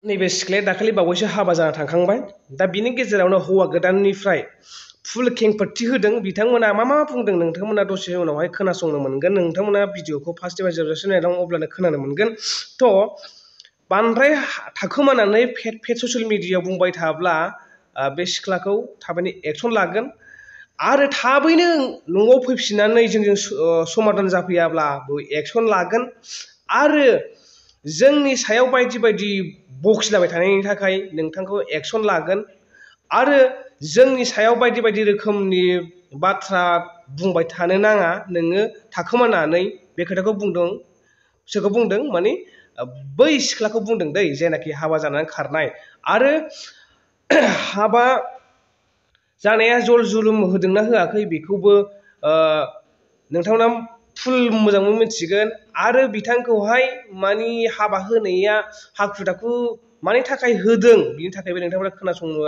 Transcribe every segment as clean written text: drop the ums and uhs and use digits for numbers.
नैबे सिख्लाया दाखालि बावैसो हाबा जाना थांखांबाय दा बिनि गेजेरावनो हौवा गोदाननिफ्राय फुल खेंफोरथि होदों बिथांमोना मा बुंदों नोंथांमोना दसे उनावहाय खोनासंनो मोनगोन नोंथांमोना भिडिअखौ फार्स्टनिफ्राय जोबजासिम नायलां अब्लानो खोनानो मोनगोन थ' बांद्राय थाखोमानानै फेट ससियेल मिडियायाव बुंबाय थाब्ला बे सिख्लाखौ थाबैनो एक्सन लागोन आरो थाबैनो न'आव फैफिननानै जोंजों समाधान जाफैयाब्ला एक्सन लागोन आरो जोंनि सायाव बायदि बायदि बखिलाबाय थानायनि थाखाय नोंथांखौ एक्सन लागोन आरो जोंनि सायाव बायदि बायदि रोखोमनि बाथ्रा बुंबाय थानो नाङा नोङो थाखोमानानै बे खोथाखौ बुंदों सोरखौ बुंदों माने बै सिख्लाखौ बुंदों दै जेनाखि हाबा जानानै खारनाय आरो हाबा जानाया जल जुलुम होदोंना होआखै बेखौबो नोंथांमोना फुल मोजाङै मिथिगोन आरो बिथांखौहाय मानि हाबा होनाया हाखु दाखु मानि थाखाय होदों बिनि थाखायबो नोंथांमोना खोनासंनो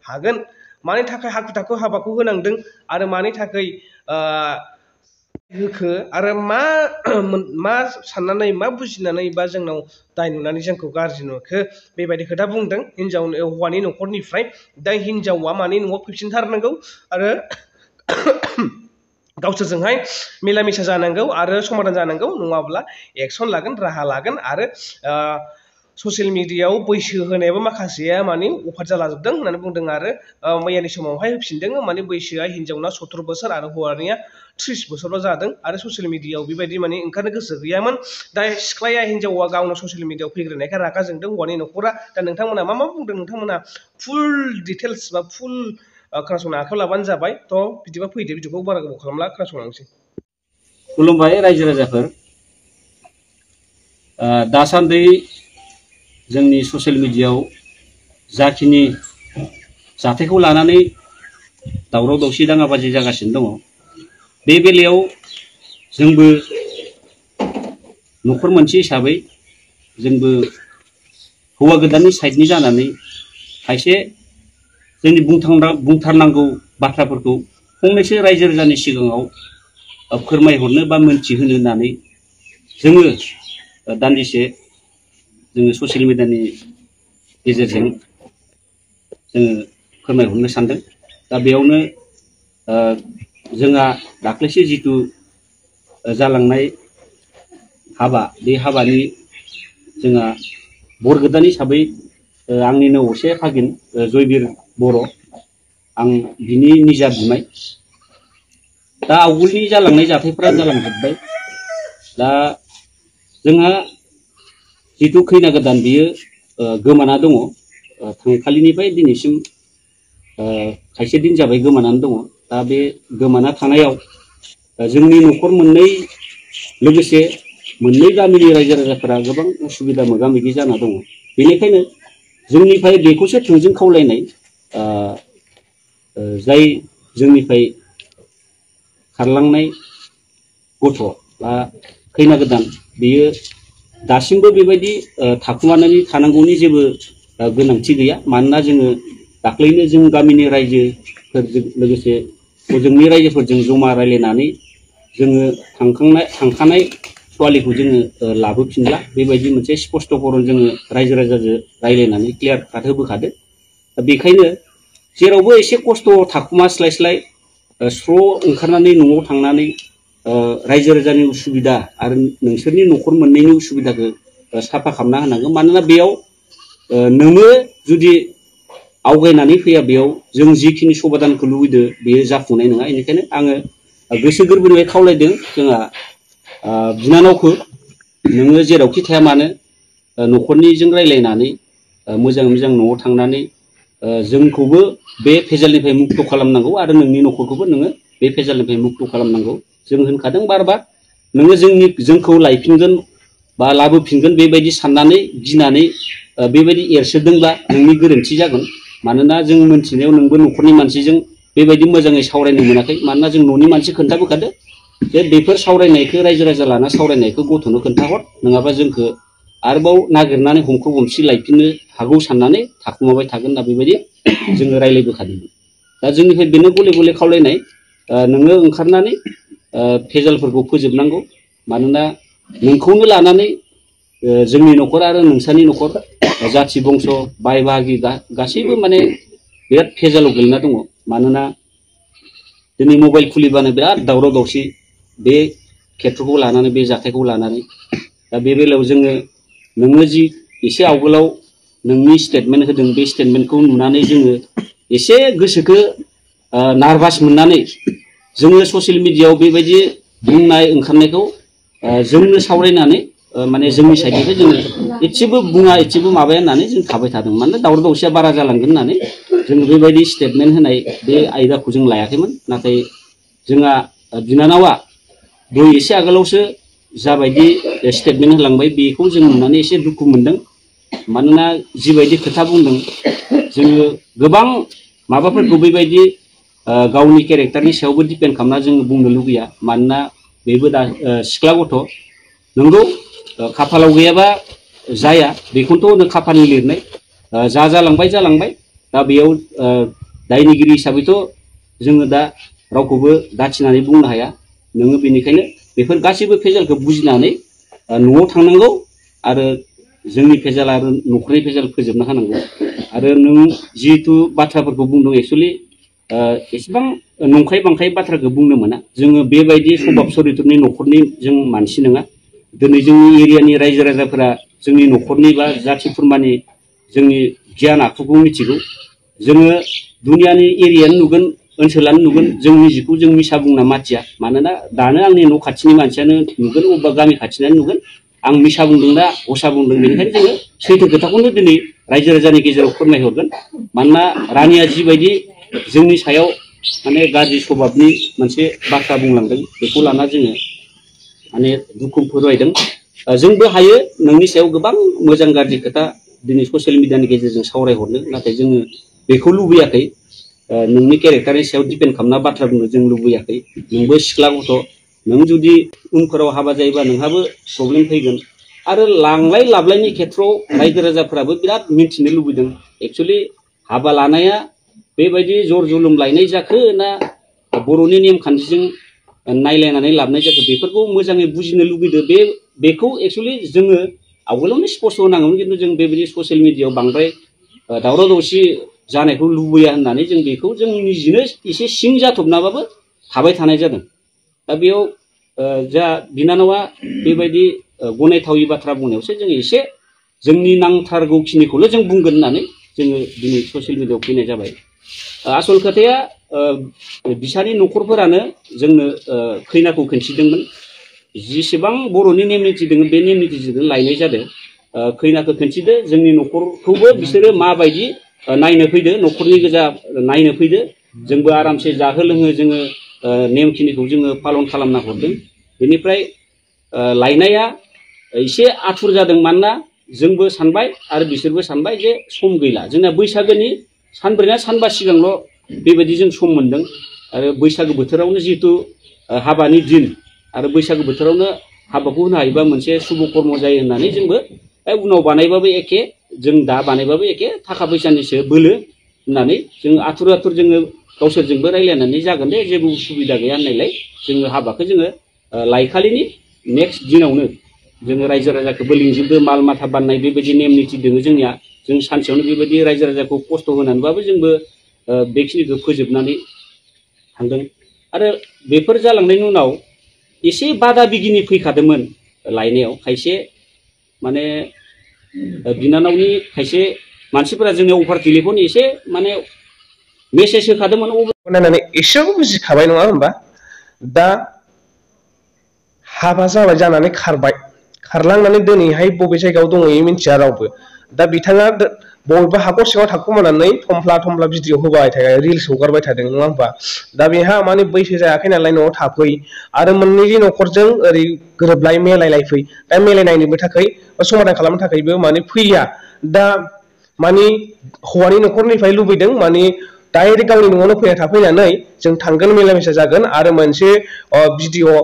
हागोन मानि थाखाय हाखु दाखु हाबाखौ होनांदों आरो मानि थाखाय होखो आरो मा साननानै मा बुजिनानै बा जोंनाव दाय नुनानै जोंखौ गाज्रि नुखो बेबायदि खोथा बुंदों हौवानि न'खरनिफ्राय दा हिनजावा माने न'आव फैफिनथारनांगौ आरो गावसोरजोंहाय मिला मिसा जानांगौ आरो समाधान जानांगौ नङाब्ला एक्सन लागोन राहा लागोन आरो ससियेल मिडियायाव बैसो होनायाबो माखासेया माने अफार जालाजोबदों होननानै बुंदों आरो मैयानि समावहाय होफिनदों माने बैसोआ हिनजावना 17 बोसोर आरो हौवानिया 30 बोसोरल' जादों आरो ससियेल मिडियायाव बेबायदि माने ओंखारनो गोसो गैयामोन दा सिख्लाया हिनजावा गावनो ससियेल मिडियायाव फैग्रोनायखाय रागा जोंदों हौवानि न'खरा दा नोंथांमोना मा बुंदों नोंथांमोना फुल डिटेल्स बा फुल खोनासंनो आखायाव लाबानो जाबाय थ' बिदिबा फैदो भिडिअखौ बारा गोबाव खालामला खोनासंलांसै खुलुमबाय रायजो राजाफोर दासान्दि जोंनि ससियेल मिडियायाव जाखिनि जाथायखौ लानानै दावराव दावसि दाङाबाजि जागासिनो दङ बे बेलायाव जोंबो न'खर मोनसे हिसाबै जोंबो हौवा गोदाननि साइडनि जानानै खायसे जोंनि बुंथारनांगौ बाथ्राफोरखौ फंनैसो रायजो राजानि सिगाङाव फोरमायहरनो बा मोनथिहोनो होननानै जोङो दान्दिसे जोङो ससियेल मिडियानि गेजेरजों जोङो फोरमायहरनो सानदों दा बेयावनो जोंहा दाख्लैसो जिथु जालांनाय हाबा बे हाबानि जोंहा बर गोदान हिसाबै आंनिनो असे फागिन जयबीर बर' आं बिनि निजा बिमाय दा आवगोलनि जालांनाय जाथायफोरा जालांजोब्बाय दा जोंहा जिथु खैना गोदान बियो गोमाना दङ थांखालिनिफ्राय दिनैसिम खायसे दिन जाबाय गोमानानै दङ दा बे गोमाना थानायाव जोंनि न'खर मोननै लोगोसे मोननै गामिनि रायजो राजाफोरा गोबां उसुबिदा मोगा मोगि जाना दङ बेनिखायनो जोंनिफ्राय बेखौसो थोंजों खावलायनाय जाय जोंनिफ्राय खारलांनाय गथ' बा खैना गोदान बियो दासिमबो बेबायदि थाखुमानानै थानांगौनि जेबो गोनांथि गैया मानोना जोङो दाख्लैनो जों गामिनि रायजोफोरजों लोगोसे हजोंनि रायजोफोरजों जमा रायलायनानै जोङो थांखानाय सवालिखौ जोङो लाबोफिनला बेबायदि मोनसे स्पष्ट खरन जोङो रायजो राजाजों रायलायनानै क्लियार काट होबोखादो दा बेखायनो जेरावबो एसे खस्थ' थाखुमास्लायस्लाय स्र' ओंखारनानै न'आव थांनानै रायजो राजानि उसुबिदा आरो नोंसोरनि न'खर मोननैनि उसुबिदाखौ साफा खालामना होनांगौ मानोना बेयाव नोङो जुदि आवगायनानै फैया बेयाव जों जिखिनि समाधानखौ लुबैदों बेयो जाफुंनाय नङा बेनिखायनो आङो गोसो गोरबोनिफ्राय खावलायदों जोंहा बिनानावखौ नोङो जेरावखि थाया मानो न'खरनिजों रायलायनानै मोजां मोजां न'आव थांनानै जोंखौबो बे भेजालनिफ्राय मुक्त खालामनांगौ आरो नोंनि न'खरखौबो नोङो बे भेजालनिफ्राय मुक्त खालामनांगौ जों होनखादों बार बार नोङो जोंखौ लायफिनगोन बा लाबोफिनगोन बेबायदि साननानै गिनानै बेबायदि एरसोदोंब्ला नोंनि गोरोन्थि जागोन मानोना जों मोनथिनायाव नोंबो न'खरनि मानसिजों बेबायदि मोजाङै सावरायनो मोनाखै मानोना जों न'नि मानसि खोन्थाबोखादो जे बेफोर सावरायनायखौ रायजो राजा लाना सावरायनायखौ गथ'नो खोन्थाहर नङाबा जोंखौ आरोबाव नागिरनानै हमखो हमसि लायफिननो हागौ साननानै थाखुमाबाय थागोन होनना बेबायदि जोङो रायलायबोखादोंमोन दा जोंनिफ्राय बेनो गले गले खावलायनाय नोङो ओंखारनानै भेजालफोरखौ फोजोबनांगौ मानोना नोंखौनो लानानै जोंनि न'खर आरो नोंसानि न'खर जाथि बंस बाय बाहागि गासैबो माने बिराद भेजालाव गोलैना दङ। मानोना दिनै मबाइल खुलिबानो बिराद दावराव दावसि बे खेत्रखौ लानानै, बे जाथायखौ लानानै। दा बे बेलायाव जोङो नोङो जि एसे आवगोलाव नोंनि स्टेटमेन्ट होदों, बे स्टेटमेन्टखौ नुनानै जोङो एसे गोसोखौ नार्भास मोननानै जोङो ससियेल मिडियायाव बेबायदि बुंनाय ओंखारनायखौ जोंनो सावरायनानै माने जोंनि साइडनिफ्राय जोङो एसेबो बुङा, एसेबो माबाया होननानै जों थाबाय थादों। मानोना दावराव दावसिया बारा जालांगोन होननानै जोङो बेबायदि स्टेटमेन्ट होनाय बे आयदाखौ जों लायाखैमोन। नाथाय जोंहा बिनानावा दहाय एसे आगोलावसो जाबायदि स्टेटमेन्ट होलांबाय, बेखौ जों नुनानै एसे दुखु मोनदों। मानोना जिबायदि खोथा बुंदों, जोङो गोबां माबाफोरखौ बेबायदि गावनि केरेक्टारनि सायावबो डिपेन्ड खालामना जों बुंनो लुगैया। मानोना बेबो दा सिख्ला गथ'। नंगौ, खाफालाव गैयाबा जाया, बेखौनोथ' होनो खाफालनि लिरनाय। जा जालांबाय जालांबाय। दा बेयाव दायनिगिरि हिसाबैथ' जोङो दा रावखौबो दाथिनानै बुंनो हाया। नोङो बेनिखायनो बेफोर गासैबो भेजालखौ बुजिनानै न'आव थांनांगौ आरो जोंनि भेजाल आरो न'खरनि भेजाल फोजोबना होनांगौ। आरो नों जिहेतु बाथ्राफोरखौ बुंदों, एक्सुवेलि एसेबां नंखाय बांखाय बाथ्राखौ बुंनो मोना। जोङो बेबायदि सभाब चरित्रनि न'खरनि जों मानसि नङा। दिनै जोंनि एरियानि रायजो राजाफोरा जोंनि न'खरनि बा जाथि खुरमानि जोंनि गियान आखुखौ मिथिगौ। जोङो दुनियानि एरियानो नुगोन, ओनसोलानो नुगोन, जोंनि जिखौ जों मिसा बुंना माथिया। मानोना दानो आंनि न' खाथिनि मानसियानो नुगोन, अबेबा गामि खाथिनानो नुगोन आं मिसा बुंदों ना असा बुंदों। बेनिखायनो जोङो सैथो खोथाखौनो दिनै रायजो राजानि गेजेराव फोरमायहरगोन। मानोना रानिया जिबायदि जोंनि सायाव माने गाज्रि सभाबनि मोनसे बाथ्रा बुंलांदों, बेखौ लाना जोङो माने दुखु फोरमायदों। जोंबो हायो नोंनि सायाव गोबां मोजां गाज्रि खोथा दिनै ससियेल मिडियानि गेजेरजों सावरायहरनो, नाथाय जोङो बेखौ लुबैयाखै। नोंनि केरेक्टारनि सायाव डिपेन्ड खालामना बाथ्रा बुंनो जों लुबैयाखै। नोंबो सिख्ला गथ', नों जुदि उनफोराव हाबा जायोबा नोंहाबो प्रब्लेम फैगोन। आरो लांलाय लाबलायनि खेथ्रआव रायजो राजाफोराबो बिराद मिन्थिनो लुबैदों, एक्सुवेलि हाबा लानाया बेबायदि जर जुलुम लायनाय जाखो ना बर'नि नेमखान्थिजों नायलायनानै लाबोनाय जाखो, बेफोरखौ मोजाङै बुजिनो लुबैदों। बेखौ एक्सुवेलि जोङो आवगोलावनो स्पष्ट होनांगौमोन, खिन्थु जों बेबायदि ससियेल मिडियायाव बांद्राय दावराव दावसि जानायखौ लुबैया होननानै जों बेखौ जों निजिनो एसे सिं जाथबनाबाबो थाबाय थानाय जादों। दा बेयाव जा बिनानावा बेबायदि गनायथावि बाथ्रा बुंनायावसो जों एसे जोंनि नांथारगौखिनिखौल' जों बुंगोन होननानै जोङो दिनै ससियेल मिडियायाव फैनाय जाबाय। आसल खोथाया बिसानि न'खरफोरानो जोंनो खैनाखौ खोन्थिदोंमोन। जेसेबां बर'नि नेम निथि दङ, बे नेम निथिजों लायनाय जादों। खैनाखौ खोन्थिदो, जोंनि न'खरखौबो बिसोरो माबायदि नायनो फैदो, न'खरनि गोजा नायनो फैदो। जोंबो आरामसे जाहो लोङो, जोङो नेमखिनिखौ जोङो पालन खालामना हरदों। बेनिफ्राय लायनाया एसे आथुर जादों। मानोना जोंबो सानबाय आरो बिसोरबो सानबाय जे सम गैला। जोंना बैसागोनि सानब्रै ना सानबा सिगांल' बेबायदि जों सम मोनदों। आरो बैसागो बोथोरावनो जिहेतु हाबानि दिन, आरो बैसागो बोथोरावनो हाबाखौ होनो हायोबा मोनसे शुभ कर्म जायो होननानै जोंबो उनाव बानायबाबो एखे, जों दा बानायबाबो एखे, थाखा फैसानिसो बोलो होननानै जों आथुर आथुर जोङो गावसोरजोंबो रायज्लायनानै जागोन दे, जेबो उसुबिदा गैया होननायलाय जोङो हाबाखौ जोङो लायखालिनि नेक्स्ट दिनावनो जोङो रायजो राजाखौबो लिंजोबदो, माल माथा बाननाय बेबायदि नेम निथि दङ जोंनिया। जों सानसेयावनो बेबायदि रायजो राजाखौ खस्थ' होनानैबाबो जोंबो बेखिनिखौ फोजोबनानै थांदों। आरो बेफोर जालांनायनि उनाव एसे बादा बिगिनि फैखादोंमोन लायनायाव। खायसे माने बिनानावनि खायसे मानसिफोरा जोंनि अफार टेलिफन एसे माने मेसेज होखादोंमोन। नायनानै एसेबाबो बुजिखाबाय नङा होमबा? दा हाबा जाबाय, जानानै खारबाय, खारलांनानै दिनैहाय बबे जायगायाव दंहैयो मिथिया रावबो। दा बिथाङा बबेबा हाखर सिङाव थाखुमानानै थमफ्ला थमफ्ला भिडिअ होबाय थायो, रिल्स हगारबाय थादों नङा होमबा? दा बेहा माने बैसो जायाखै नालाय न'आव थाफै, आरो मोननैनि न'खरजों ओरै गोरोबलाय मेलायलाय फै। दा मेलायनायनिबो थाखाय बा समाधान खालामनो थाखायबो माने फैया। दा माने हौवानि न'खरनिफ्राय लुबैदों माने डाइरेक्ट गावनि न'आवनो फैना थाफैनानै जों थांगोन, मेला मेसा जागोन, आरो मोनसे भिडिअ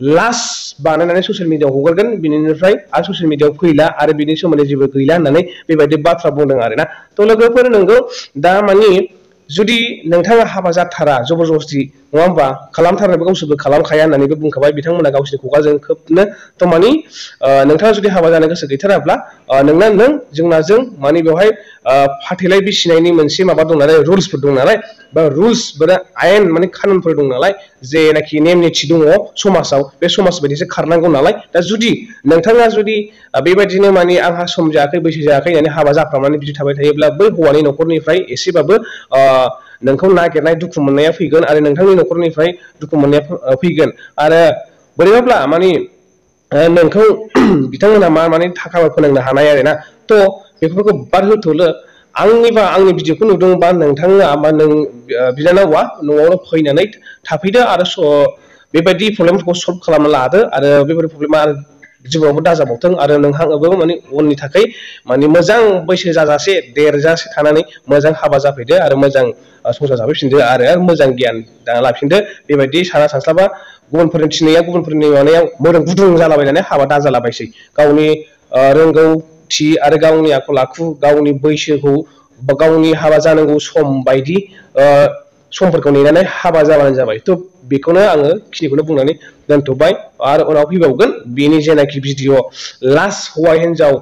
लास्ट बानायनानै ससियेल मिडियाआव हगारगोन, बिनिफ्राय आरो ससियेल मिडियाआव फैला आरो बिनि सोमोन्दै जेबो गैला होननानै बेबायदि बाथ्रा बुंदों आरोना। थ' लोगोफोर, नंगौ दा माने जुदि नोंथाङा हाबा जाथारा, जबरदस्ति नङा होमबा खालामथारनोबो गावसोरबो खालामखाया होननानैबो बुंखाबाय बिथांमोना गावसोरनि खुगाजों खोबनो त' मानि नोंथाङा जुदि हाबा जानो गोसो गैथाराब्ला नों जोंना जों मानि बेवहाय फाथैलाय बिसिनायनि मोनसे माबा दं नालाय रुल्सफोर दं नालाय बा रुल्स बा आयेन माने कानुनफोर दं नालाय जेनाखि नेम निथि दङ समाजाव बे समाज बायदिसो खारनांगौ नालाय दा जुदि नोंथाङा जुदि बेबायदिनो मानि आंहा सम जायाखै बैसो जायाखै होननानै हाबा जाफ्रामनानै बिदि थाबाय थायोब्ला बै हौवानि न'खरनिफ्राय एसेबाबो नोंखौ नागिरनाय दुखु मोननाया फैगोन आरो नोंथांनि न'खरनिफ्राय दुखु मोननाया फैगोन आरो बोरैबाब्ला मानि नोंखौ बिथांमोना माने थाखाबो फोनांनो हानाय आरोना थ' बेफोरखौ बाद होथ'लो आंनिबा आंनि भिडिअखौ नुदोंबा नोंथाङा बा नों बिनानावा न'आवनो फैनानै थाफैदो आरो बेबायदि प्रब्लेमफोरखौ सल्भ खालामना लादो आरो बेबायदि प्रब्लेमा जिउआवबो दाजाबावथों आरो नोंहाबो माने उननि थाखाय माने मोजां बैसो जाजासे देरजासे थानानै मोजां हाबा जाफैदो आरो मोजां संसार जाफैफिनदो आरो मोजां गियान दाना लाफिनदो बेबायदि साना सानस्लाबा गुबुनफोरनि थिननाया गुबुनफोरनि मानायाव मोदोम गुदुं जालाबायनानै हाबा दाजालाबायसै गावनि रोंगौथि आरो गावनि आखल आखु गावनि बैसोखौ बा गावनि हाबा जानांगौ सम बायदि समफोरखौ नेनानै हाबा जाबानो जाबाय थ' बेखौनो आङो खिनिखौनो बुंनानै दोनथ'बाय आरो उनाव फैबावगोन बेनि जेनाखि भिडिअ लास्ट हौवा हिनजाव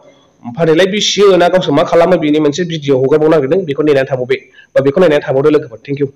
फाथैलाय बिसियो ना गावसोर मा खालामो बेनि मोनसे भिडिअ हगारबावनो नागिरदों बेखौ नेनानै थाबावदो लोगोफोर थेंक इउ